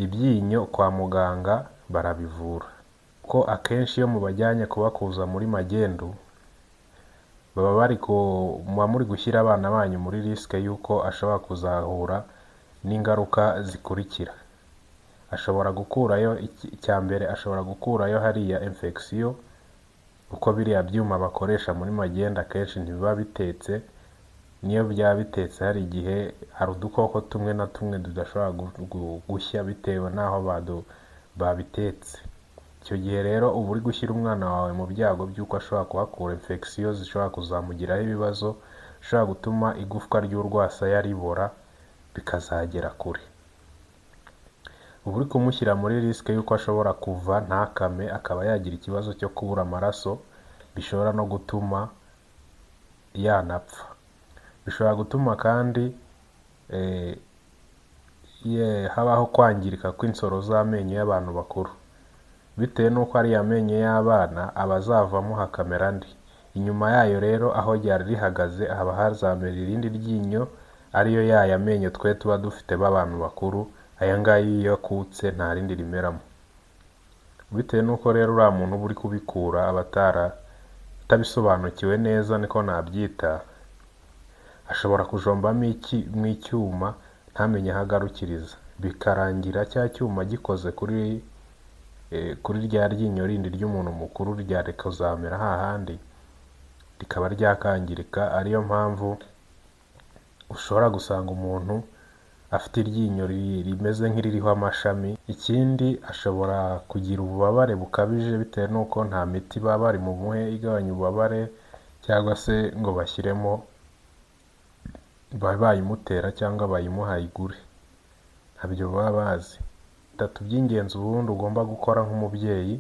Ibyinyo kwa muganga barabivura, kuko akenshi iyo mubajyanye kubakuza muri magendu, baba bari muba muri gushyira abana banyu muri risque y'uko ashobora kuzahura n'ingaruka zikurikira. Ashobora gukurayo, icya mbere, ashobora gukurayo hariya infection, kuko biriya byuma bakoresha muri magendu akenshi ntibiba bitetse. Niyo byaba bitetse, hari igihe hari udukoko tumwe na tumwe tudashobora gushya bitewe n'aho babitetse. Icyo gihe rero uba uri gushyira umwana wawe mu byago by'uko ashobora kuhakura infection zishobora kuzamugiraho ibibazo, bishobora gutuma igufwa ry'urwasaya ribora bikazagera kure. Uba uri kumushyira muri risque y'uko ashobora kuva ntakame, akaba yagira ikibazo cyo kubura amaraso, bishobora no gutuma yanapfa. Bishobora gutuma kandi habaho kwangirika kw'insoro z'amenyo y'abantu bakuru, bitewe n'uko ariya menyo y'abana aba azavamo hakamera andi. Inyuma yayo rero, aho ryari rihagaze, haba hazamera irindi ryinyo, ariyo yaya menyo twe tuba dufite b'abantu bakuru. Aya ngaya iyo akutse nta rindi rimeramo. Bitewe n'uko rero uriya muntu uba uri kubikura aba atabisobanukiwe neza, niko nabyita, ashobora kujombamo mu icyuma ntamenye aho agarukiriza, bikarangira cya cyuma gikoze kuri rya ryinyo rindi ry'umuntu mukuru ryari kuzamera hahandi, rikaba ryakangirika. Ariyo mpamvu ushobora gusanga umuntu afite iryinyo rimeze nk'iririho amashami. Ikindi, ashobora kugira ububabare bukabije, bitewe n'uko nta miti baba bari bumuhe igabanya ububabare, cyangwa se ngo bashyiremo babe bayimutera cyangwa bayimuha ayigure, ntabyo baba bazi. Bitatu by'ingenzi ubundi ugomba gukora nk'umubyeyi.